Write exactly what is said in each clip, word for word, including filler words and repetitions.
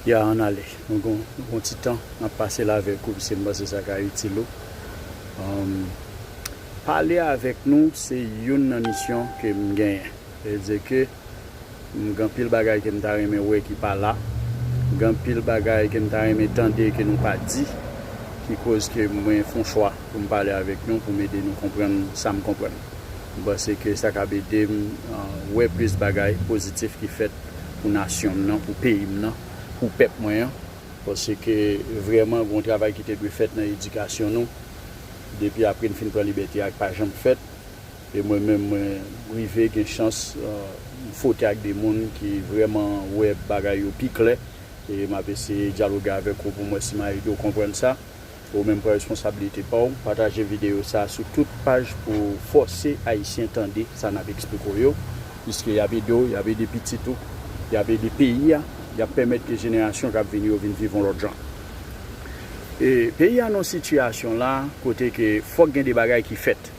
Ya, ann ale. Nou gon, nou gon ti tan n ap pase la avèk ou, piske m panse sa ka itil ou. Um, pale avèk nou, se youn nan misyon ke m genyen. Sa vle di ke m gen anpil bagay ke m ta renmen wè ki pa la. M gen anpil bagay ke m ta renmen tande ke nou pa di, ki koz ke mwen fè yon chwa pou m pale avèk nou, pou m ede nou konprann sa m konprann. M panse ke sa k ap ede m, uh, wè plis bagay pozitif ki fèt pou nasyon m nan, pou peyi m nan, pou pèp mwen an. Paske vrèman, gen yon travay ki te dwe fèt nan edikasyon nou. Depi apre n fin pran libète a, k pa janm fèt. E mwen menm, mwen rive gen chans, uh, m fwote ak de moun ki vrèman wè bagay yo pi klè. E m ap eseye dyaloge avèk ou pou m wè si m a ede w konprann sa. Ou menm pran responsablite pa w, pataje videyo sa a sou tout paj pou fòse Ayisyen tande sa n ap eksplike w yo, piske y ap ede w, y ap ede pitit ou, y ap ede peyi a, y ap pèmèt ke jenerasyon k ap vini yo vin viv yon lòt jan. E peyi a nan yon sitiyasyon la kote ke fòk gen de bagay ki fèt.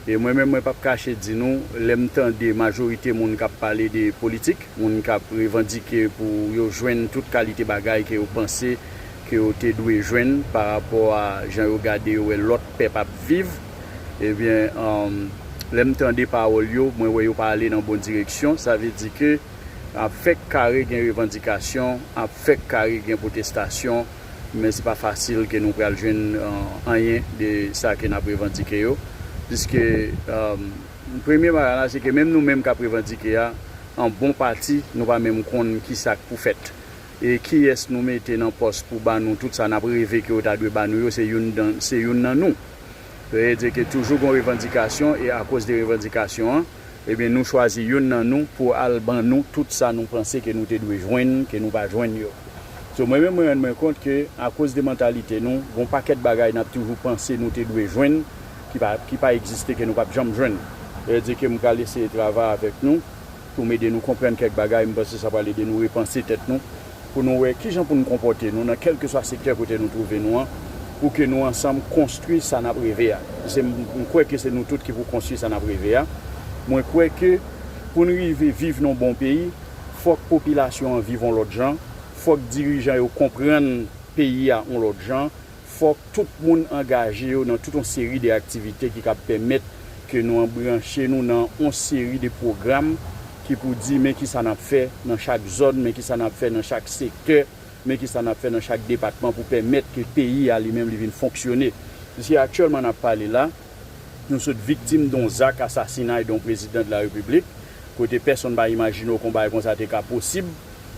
E mwen menm, mwen p ap kache di nou, lè m tande majorite moun k ap pale de politik, moun k ap revandike pou yo jwenn tout kalite bagay ke yo panse ke yo te dwe jwenn pa rapò a jan yo gade yo wè lòt pèp ap viv, ebyen, um, lè m tande pawòl yo, mwen wè yo pa ale nan bon direksyon. Sa vle di ke ap fèk kare gen revandikasyon, ap fèk kare gen pwotestasyon, men se pa fasil ke nou pral jwenn, uh, anyen de sa ke n ap revandike yo. Piske, um, premye bagay la, se ke menm nou menm k ap revandike a, an bon pati, nou pa menm konn ki sa k pou fèt. E kiyès nou mete nan pòs pou ba nou tout sa n ap reve ke yo ta dwe ba nou yo, se youn dan, se youn nan nou. Sa vle di ke toujou gon revandikasyon, e akoz de revandikasyon an, ebyen, nou chwazi youn nan nou pou al ban nou tout sa nou panse ke nou te dwe jwenn, ke nou pa jwenn yo. So, mwen menm, mwen rann mwen kont ke akoz de mantalite nou, gon pakèt bagay n ap toujou panse nou te dwe jwenn, ki pa, ki pa egziste, ke nou p ap janm jwenn. Sa vle di ke m pral eseye travay avèk nou, pou m ede nou konprann kèk bagay, m panse sa pral ede nou repanse tèt nou, pou nou wè kijan pou nou konpòte nou nan kèlkeswa sektè kote nou twouve nou an, pou ke nou ansanm konstwi sa n ap reve a. Se, m, m kwè ke se nou tout ki pou konstwi sa n ap reve a. Mwen kwè ke pou n rive viv nan yon bon peyi, fòk popilasyon an viv yon lòt jan, fòk dirijan yo konprann peyi a yon lòt jan, fòk tout moun angaje yo nan tout yon seri de aktivite ki kab pèmèt ke nou anbranche nou nan yon seri de pwogram ki pou di men kisa n ap fè nan chak zòn, men kisa n ap fè nan chak sektè, men kisa n ap fè nan chak depatman pou pèmèt ke peyi a li menm li vin fonksyone. Piske aktyèlman n ap pale la, nou sot viktim de yon zak asasinay de yon prezidan de la repiblik, kote pèsonn pa imajine w ke yon bagay konsa te ka posib,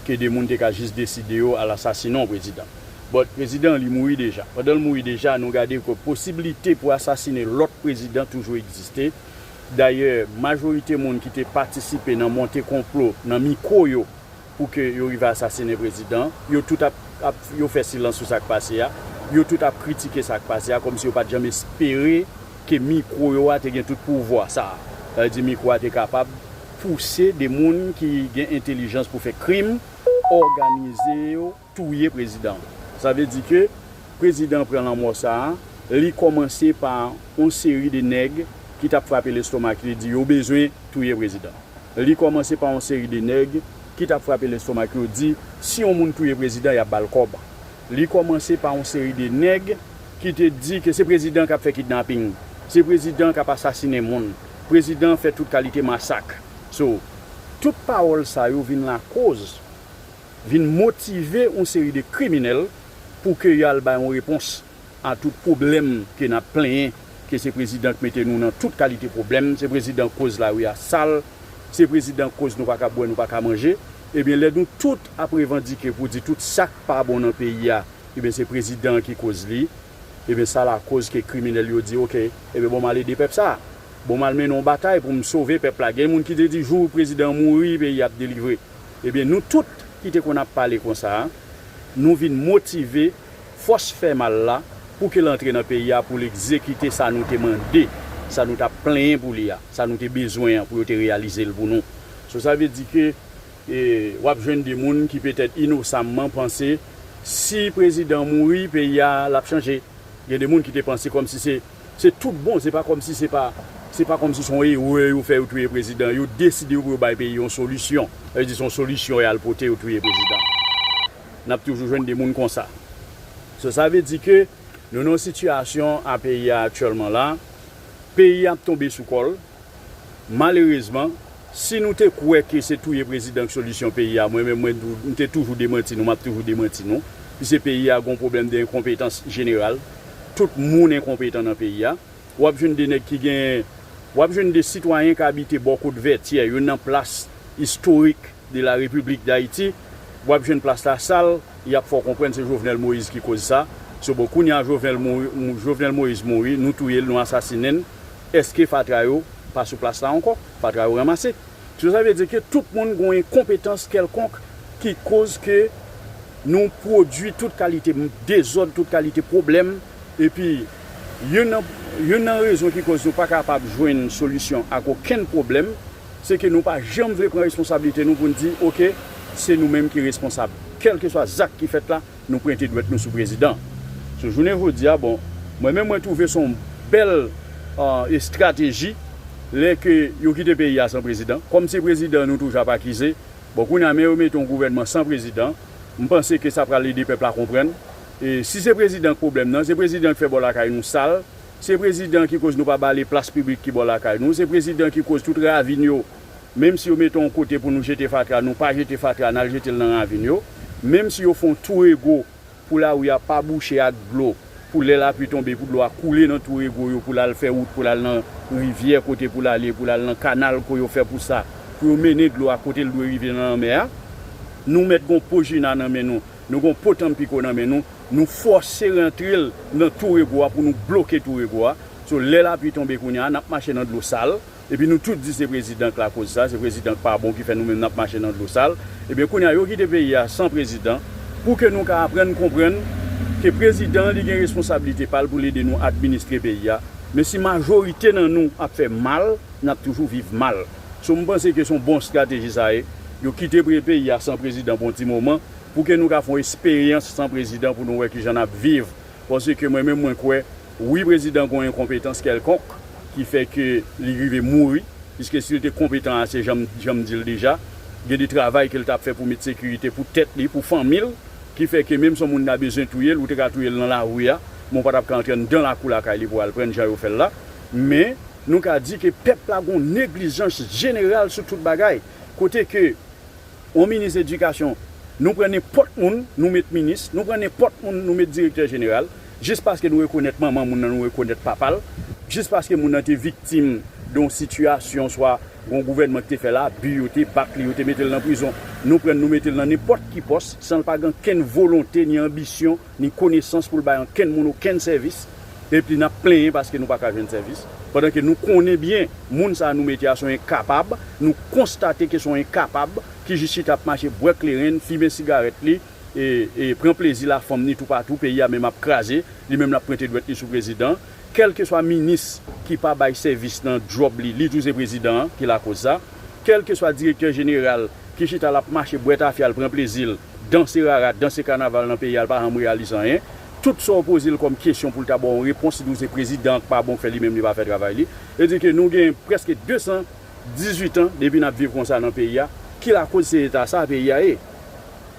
ke de moun te ka jis deside yo al asasine yon prezidan. But prezidan an li mouri deja. Pandan l mouri deja, nou gade ke posiblite pou asasine lòt prezidan toujou egziste. Dayè, majorite moun ki te patisipe nan monte konplo, nan mikwo yo, pou ke yo rive asasine prezidan, yo tout ap, ap, yo fè silans sou sa k pase a, yo tout ap kritike sa k pase a, kòmsi yo pa t janm espere ke mikwo yo a te gen tout pouvwa sa a. Sa vle di mikwo a te kapab pouse de moun ki gen entèlijans pou fè krim, òganize yo, touye prezidan. Sa vle di ke prezidan pran lanmò sa a, li kòmanse pa yon seri de nèg ki t ap frape lestomak li, di yo bezwen touye prezidan. Li kòmanse pa yon seri de nèg ki t ap frape lestomak yo, di si yon moun touye prezidan, y ap ba l kòb. Li kòmanse pa yon seri de nèg ki te di ke se prezidan k ap fè kidnaping, se prezidan k ap asasinen moun, prezidan fè tout kalite masak. So, tout pawòl sa yo vin lakoz, vin motive yon seri de kriminèl pou ke y al bay yon repons a tout pwoblèm ke n ap plenyen, ke se prezidan k mete nou nan tout kalite pwoblèm, se prezidan k koz lari a sal, se prezidan k koz nou pa ka bwè, nou pa ka manje. Ebyen, lè nou tout ap revandike pou di tout sa k pa bon nan peyi a, ebyen, se prezidan an ki koz li. Ebyen, sa lakoz ke kriminèl yo di, oke, ebyen, bon, m al ede pèp sa a. Bon, m al mennen yon batay pou m sove pèp la. Gen moun ki te di, jou prezidan an mouri, peyi a ap delivre. Ebyen, nou tout ki te konn ap pale konsa a, nou vin motive fòs fè mal la pou ke l antre nan peyi a, pou l egzekite sa nou te mande, sa nou t ap plenyen pou li a, sa nou te bezwen an, pou yo te reyalize l pou nou. So, sa vle di ke, e, w ap jwenn de moun ki petèt inosamman panse, si prezidan mouri, peyi a l ap chanje. Gen de moun ki te panse kòmsi se, se tout bon, se pa kòmsi se pa, se pa kòmsi se yon erè yo fè yo touye prezidan. Yo deside yo pou yo bay peyi yon solisyon. Sa vle di se yon solisyon y al pote, yo touye prezidan. N ap toujou jwenn de moun konsa. So, sa vle di ke nou nan yon sitiyasyon a peyi a aktyèlman la, peyi a ap tonbe sou kò l. Malerezman, si nou te kwè ke se touye prezidan k solisyon peyi a, mwen menm, mwen, m te toujou demanti nou, m ap toujou demanti nou. Piske peyi a gon pwoblèm de enkonpetans jeneral. Tout moun enkonpetan nan peyi a. W ap jwenn de nèg ki gen, w ap jwenn de sitwayen k abite bò kot Vètyè, yo nan plas istorik de la République d'Haïti, w ap jwenn plas la sal, y ap fè w konprann se Jovenel Moïse ki koz sa. So, bon, kounye a Jovenel mouri, Jovenel Moïse mouri, nou touye l, nou asasinen l. Èske fatra yo pa sou plas la ankò? Fatra yo ranmase. So, sa vle di ke tout moun gen yon enkonpetans kèlkonk ki koz ke nou pwodui tout kalite dezòd, tout kalite pwoblèm. Epi, youn nan, youn nan rezon ki koz nou pa kapab jwenn solisyon ak okenn pwoblèm, se ke nou pa janm vle pran responsablite nou pou n di, oke, se nou menm ki responsab. Kèlkeswa zak ki fèt la, nou pwente dwèt nou sou prezidan. So, jounen jodi a, bon, mwen menm, mwen twouve se yon bèl, euh, estrateji lè ke yo kite peyi a san prezidan. Kòm se prezidan nou toujou ap akize, bon, kounye a, men yo mete yon gouvènman san prezidan, m panse ke sa pral ede pèp la konprann. E si se prezidan k pwoblèm nan, se prezidan k fè bò lakay nou sal, se prezidan ki koz nou pa bale plas piblik ki bò lakay nou, se prezidan ki koz tout ravin yo, menm si yo mete yon kote pou nou jete fatra, nou pa jete fatra, n al jete l nan ravin yo. Menm si yo fè yon tou rego pou lari a pa bouche ak dlo, pou lè lapli tonbe, pou dlo a koule nan tou rego yo, pou l al fè wout, pou l al nan rivyè kote pou l ale, pou l al nan kanal ke yo fè pou sa, pou yo mennen dlo a kote l dwe rive nan lanmè a. Nou mèt gon po Jina nan men nou, nou gon po Tampico nan men nou, nou fòse rantre l nan tou rego a pou nou bloke tou rego a. So, lè lapli tonbe kounye a, n ap mache nan dlo sal. Epi nou tout di se prezidan k lakoz sa, se prezidan k pa bon ki fè nou menm n ap mache nan dlo sal. Ebyen, kounye a, yo kite peyi a san prezidan, pou ke nou ka aprann konprann ke prezidan an, li gen responsablite pa l pou l ede nou administre peyi a. Men si majorite nan nou ap fè mal, n ap toujou viv mal. So, m panse ke se yon bon estrateji sa ye. Yo kite pre-, peyi a san prezidan pou yon ti moman, pou ke nou ka fè yon esperyans san prezidan pou nou wè kijan n ap viv. Paske mwen menm, mwen kwè, wi, prezidan gon enkonpetans kèlkonk ki fè ke li rive mouri, piske si l te konpetan ase, jan m, jan m di l deja, gen de travay ke l t ap fè pou met sekirite pou tèt li, pou fanmi l, ki fè ke menm si yon moun ta bezwen touye l, ou te ka touye l nan lari a, men w pa t ap ka antre anndan lakou lakay li pou w al pran l jan yo fè l la. Men, nou ka di ke pèp la gon neglijans jeneral sou tout bagay, kote ke yon minis edikasyon, nou pran nenpòt moun, nou met minis, nou pran nenpòt moun, nou met direktè jeneral, jis paske nou rekonèt manman moun nan, nou rekonèt papa l, jis paske moun nan te viktim de yon sitiyasyon, swa yon gouvènman ki te fè l abi, yo te bat li, yo te mete l nan prizon, nou pran l, nou mete l nan nenpòt ki pòs, san l pa gen okenn volonte ni anbisyon ni konesans pou l bay ankenn moun okenn sèvis, epi n ap plenyen paske nou pa ka jwenn sèvis, pandan ke nou konnen byen moun sa a nou mete a se yon enkapab, nou konstate ke se yon enkapab ki jis chita ap mache bwè kleren, fimen sigarèt li, e, e pran plezi l a fanm ni toupatou, peyi a menm ap kraze, li menm l ap pwente dwèt li sou prezidan. Kèlkeswa minis ki pa bay sèvis nan djòb li, li tou se prezidan an ki lakoz sa. Kèlkeswa direktè jeneral ki chita l ap mache bwè tafya l, pran plezi l, danse rara, danse kanaval nan peyi a, l pa janm reyalize anyen. Tout sa w poze l kòm kesyon pou l ta ba w yon repons, li di w se prezidan an k pa bon k fè li menm li pa fè travay li. Vle di ke nou gen prèske de san dizuit an depi n ap viv konsa nan peyi a. Ki lakoz se eta sa peyi a ye?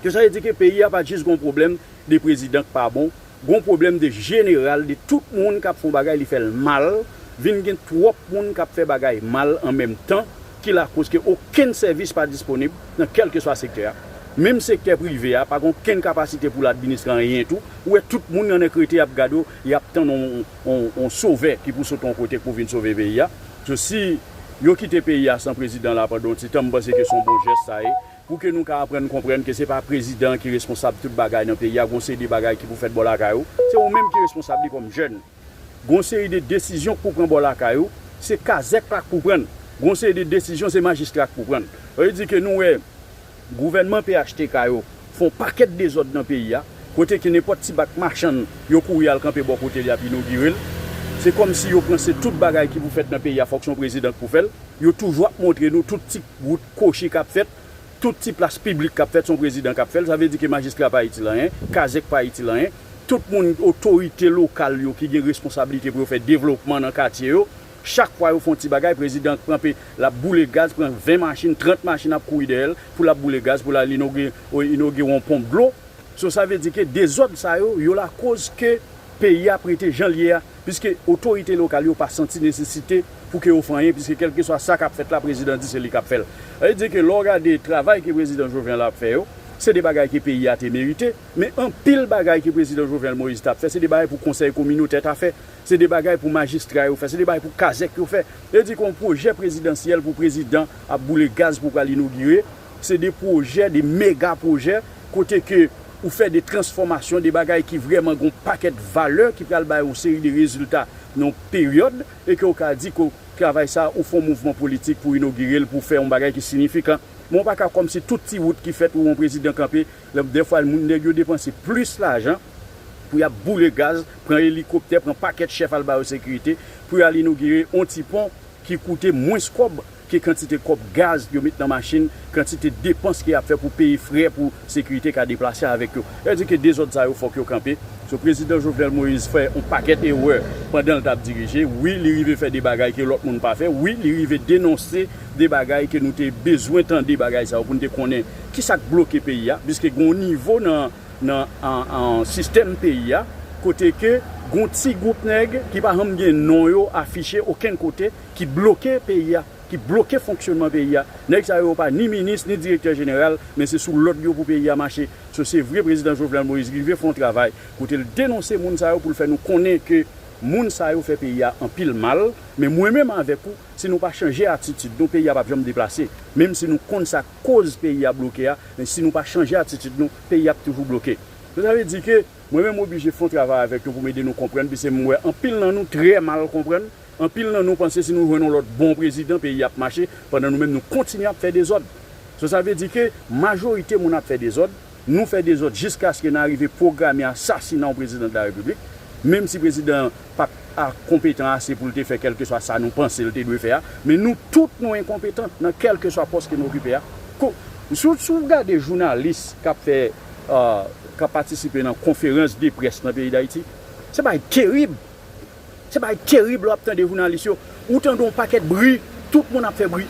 Ke sa vle di ke peyi a pa jis gon pwoblèm de prezidan k pa bon, gon pwoblèm de jeneral, de tout moun k ap fè yon bagay, li fè l mal, vin gen twòp moun k ap fè bagay mal an menm tan, ki lakoz ke okenn sèvis pa disponib nan kèlkeswa sektè a. Menm sektè prive a, pa gen okenn kapasite pou l administre anyen tou. Ou wè tout moun nan nèk rete, y ap gade w, y ap tann on, on, on sovè ki pou sot on kote k pou vin sove peyi a. So, si yo kite peyi a san prezidan la pandan yon ti tan, m panse ke se yon bon jès sa ye. Pou ke nou ka aprann konprann ke se pa prezidan an ki responsab tout bagay nan peyi a, gon seri de bagay ki pou fèt bò lakay ou, se ou menm ki responsab li kòm jèn. Gon seri de desizyon k pou pran bò lakay ou, se kazèk la k pou pran l. Gon seri de desizyon, se majistra k pou pran l. Sa vle di ke nou wè gouvènman P H T K yo fè yon pakèt dezòd nan peyi a, kote ke nenpòt ti bak machann, yo kouri al kanpe bò kote li ap inogire l. Se kòmsi yo panse tout bagay ki pou fèt nan peyi a, fòk se yon prezidan k pou fè l. Yo toujou ap montre nou tout ti wout kwochi k ap fèt, tout ti plas piblik k ap fèt, se yon prezidan k ap fè l. Sa vle di ke majistra pa itil anyen, kazèk pa itil anyen. Tout moun, otorite lokal yo ki gen responsablite pou yo fè devlopman nan katye yo, chak fwa yo fè yon ti bagay, prezidan kanpe, l ap boule gaz, pran ven machin, trant machin ap kouri dèyè l pou l ap boule gaz, pou l al inogire, inogire yon ponp dlo. So, sa vle di ke dezòd sa yo, yo lakoz ke peyi a ap rete jan l ye a, piske otorite lokal yo pa santi nesesite pou ke yo fè anyen, piske kèlkeswa sa k ap fèt la, prezidan di se li k ap fè l. Sa vle di ke lè w gade travay ke prezidan Jovenel ap fè yo, se de bagay ke peyi a te merite, men anpil bagay ke prezidan Jovenel Moïse t ap fè, se de bagay pou konsèy kominotè ta fè. Se de bagay pou majistra yo fè, se de bagay pou kazèk yo fè. E di ke yon pwojè prezidansyèl pou prezidan ap boule gaz pou pral inogire, se de pwojè, de mega pwojè, kote ke ou fè de transfòmasyon, de bagay ki vrèman gon pakèt valè ki pral bay yon seri de rezilta nan yon peryòd, e ke ou ka di ke travay sa, ou fè yon mouvman politik pou inogire l, pou fè yon bagay ki siyifikan. Men w pa ka kòmsi tout ti wout ki fèt ou yon prezidan kanpe, lè dèfwa moun nèg yo depanse plis lajan pou y ap boule gaz, pran elikoptè, pran pakèt chèf al ba yo sekirite, pou y al inogire yon ti pon ki koute mwens kòb ke kantite kòb gaz yo met nan machin, kantite depans ke y ap fè pou peye frè pou sekirite ka deplase avèk yo. Sa vle di ke dezòd sa yo fòk yo kanpe. So, prezidan Jovenel Moïse fè yon pakèt erè pandan l t ap dirije. Wi, li rive fè de bagay ke lòt moun pa fè. Wi, li rive denonse de bagay ke nou te bezwen tande bagay sa yo pou n te konnen kisa k bloke peyi a, piske gen yon nivo nan, nan an, an sistèm peyi a, kote ke gen yon ti gwoup nèg ki pa janm gen non yo afiche okenn kote, ki bloke peyi a, ki bloke fonksyònman peyi a. Nèg sa yo pa ni minis, ni direktè jeneral, men se sou lòd yo pou peyi a mache. So, se vre, prezidan Jovenel Moïse rive fè yon travay kote l denonse moun sa yo pou l fè nou konnen ke moun sa yo fè peyi a anpil mal, men mwen menm avèk ou, si nou pa chanje atitid nou, peyi a p ap janm deplase. Menm si nou konn sa k koz peyi a bloke a, men si nou pa chanje atitid nou, peyi a ap toujou bloke. So, sa vle di ke mwen menm, m oblije fè yon travay avèk nou pou m ede nou konprann, piske m wè anpil nan nou trè mal konprann. Anpil nan nou panse si nou jwenn yon lòt bon prezidan, peyi a ap mache, pandan nou menm nou kontinye ap fè dezòd. So, sa vle di ke majorite moun ap fè dezòd, nou fè dezòd jiskaske n arive pwograme asasina yon prezidan de la repiblik, menm si prezidan an pa t a konpetan ase pou l te fè kèlkeswa sa nou panse l te dwe fè a, men nou tout nou enkonpetan nan kèlkeswa pòs ke n okipe a. Kou, si w, si w gade jounalis k ap fè, euh, k ap patisipe nan konferans de près nan peyi Dayiti, se bagay terib. Se bagay terib lè w ap tande jounalis yo. Ou tande yon pakèt bri, tout moun ap fè bri.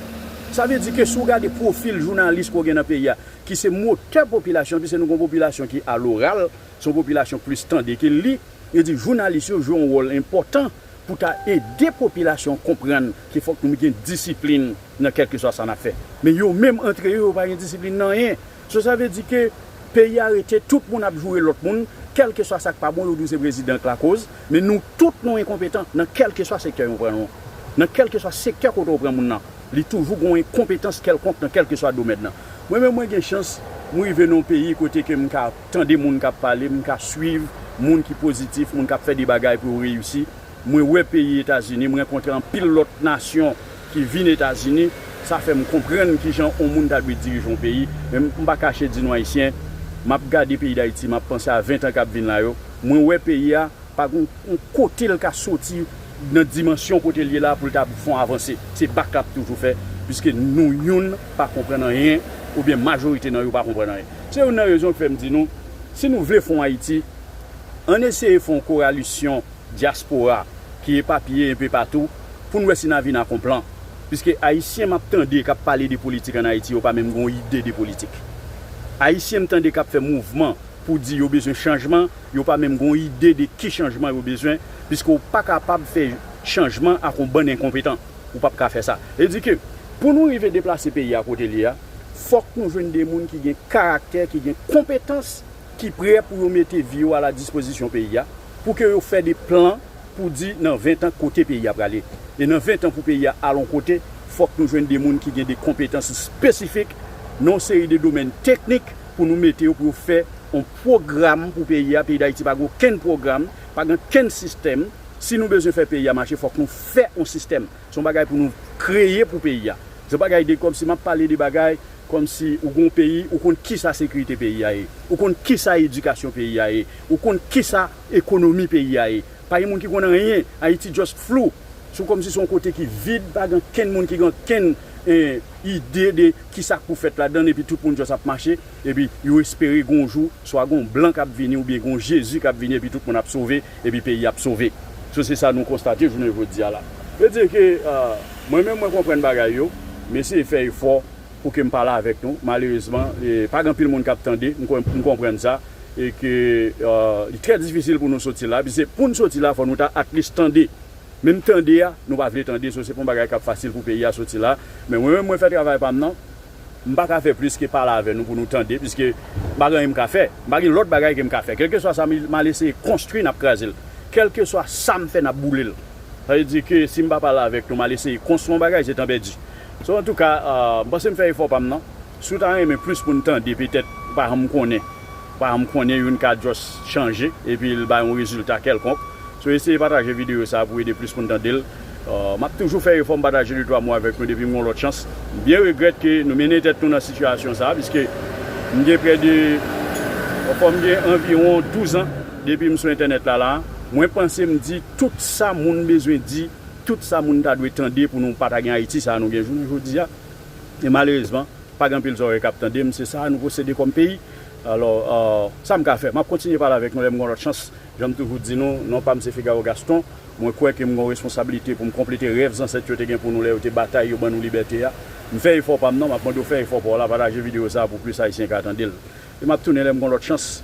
Sa vle di ke si w gade pwofil jounalis ke w gen nan peyi a, ki se motè popilasyon, piske nou gen yon popilasyon ki aloral, se yon popilasyon plis tande ke li, e di jounalis yo jwe yon wòl enpòtan pou ta ede popilasyon konprann ke fòk nou gen disiplin nan kèlkeswa sa n ap fè. Men yo menm antre yo, yo pa gen disiplin nan anyen. So, sa vle di ke peyi a rete, tout moun ap joure lòt moun, kèlkeswa sa k pa bon, yo di w se prezidan k lakoz, men nou tout nou enkonpetan nan kèlkeswa sektè yo pran nou. Nan kèlkeswa sektè kote w pran moun nan, li toujou gen yon enkonpetans kèlkonk nan kèlkeswa domèn nan. Mwen menm, mwen gen chans, mwen rive nan yon peyi kote ke m ka tande moun k ap pale, m ka swiv moun ki pozitif, moun k ap fè de bagay pou yo reyisi. Mwen wè peyi Etazini, m rankontre anpil lòt nasyon ki vin Etazini, sa fè m konprann kijan yon moun ta dwe dirije yon peyi. Men m pa kache di nou Ayisyen, m ap gade peyi Dayiti, m ap panse a ven tan k ap vin la yo. Mwen wè peyi a, pa gen yon kote l ka soti nan dimansyon kote l ye la pou l ta fè yon avanse. Se bak l ap toujou fè, piske nou youn pa konprann anyen, oubyen majorite nan yo pa konprann anyen. Se youn nan rezon k fè m di nou, si nou vle fè yon Ayiti, ann eseye fè yon koralisyon dyaspora ki epapiye enpe patou pou n wè si n a vin ak yon plan. Piske Ayisyen m ap tande k ap pale de politik ann Ayiti, yo pa menm gen yon ide de politik. Ayisyen m tande k ap fè mouvman pou di yo bezwen chanjman, yo pa menm gen yon ide de ki chanjman yo bezwen, piske w pa kapab fè chanjman ak yon bann enkonpetan. Ou p ap ka fè sa. E di ke pou nou rive deplase peyi a kote l ye a, fòk nou jwenn de moun ki gen karaktè, ki gen konpetans, ki prè pou yo mete vi yo a la dispozisyon peyi a, pou ke yo fè de plan pou di nan ven tan kote peyi a prale. E nan ven tan pou peyi a al yon kote, fòk nou jwenn de moun ki gen de konpetans espesifik nan yon seri de domèn teknik pou nou mete yo, pou yo fè yon pwogram pou peyi a. Peyi Dayiti pa gen okenn pwogram, pa gen okenn sistèm. Si nou bezwen fè peyi a mache, fòk nou fè yon sistèm. Se yon bagay pou nou kreye pou peyi a. Se yon bagay de kòmsi m ap pale de bagay kòmsi ou gen yon peyi, ou konn kisa sekirite peyi a ye, ou konn kisa edikasyon peyi a ye, ou konn kisa ekonomi peyi a ye. Pa gen moun ki konn anyen, Ayiti just flou. Se kòmsi se yon kote ki vid, pa gen kenn moun ki gen kenn, eh, ide de kisa k pou fèt ladan l, epi tout moun just ap mache, epi yo espere gen yon jou, swa gen yon blan k ap vini, oubyen gen yon Jezi k ap vini, epi tout moun ap sove, epi peyi a ap sove. So, se sa nou konstate jounen jodi a la. Vle di ke, ah, mwen menm, mwen konprann bagay yo, m eseye fè efò pou ke m pale avèk nou. Malerezman, eh, pa gen anpil moun k ap tande, m kon-, m konprann sa. e ke uh, li trè difisil pou nou soti la, piske pou n soti la, fò nou ta at least tande. Menm tande a, nou pa vle tande, so se pa yon bagay k ap fasil pou peyi a soti la. Men mwen menm, mwen fè travay pa m nan, m pa ka fè plis ke pale avè nou pou nou tande, piske m pa gen anyen m ka fè. M pa gen lòt bagay ke m ka fè. Kèlkeswa sa m al eseye konstwi, n ap kraze l. Kèlkeswa sa m fè, n ap boule l. Sa vle di ke si m pa pale avèk nou, m al eseye konstwi yon bagay, se tan pèdi. So, antouka, uh, m panse m fè efò pa m nan. Si w ta renmen plis pou n tande, petèt, ou pa janm konnen. Ou pa janm konnen, youn ka just chanje, epi l bay yon rezilta kèlkonk. So, eseye pataje videyo sa pou ede plis pou n tande l. Uh, m ap toujou fè efò m pataje de twa mo avèk nou depi m gen yon lòt chans. M byen regrèt ke nou mennen tèt nou nan sitiyasyon sa, piske m gen prè de, fò m gen anviwon douz an depi m sou entènèt la, la. Mwen panse m di tout sa moun bezwen di, tout sa moun ta dwe tande pou nou pa ta gen Ayiti sa nou gen jounen jodi a. E malerezman, pa gen anpil zòrèy k ap tande m, se sa nou posede kòm peyi. Alò, uh, sa m ka fè, m ap kontinye pale avèk nou lè m gen yon lòt chans. Jan m toujou di nou, non pa m se Figaro Gaston. Mwen kwè ke m gen yon responsablite pou m konplete rèv zansèt yo te gen pou nou lè yo te batay, yo ban nou libète a. M fè efò pa m nan, m ap mande w fè efò pa w la, pataje videyo sa a pou plis Ayisyen ka tande l. E m ap tounen lè m gen yon lòt chans.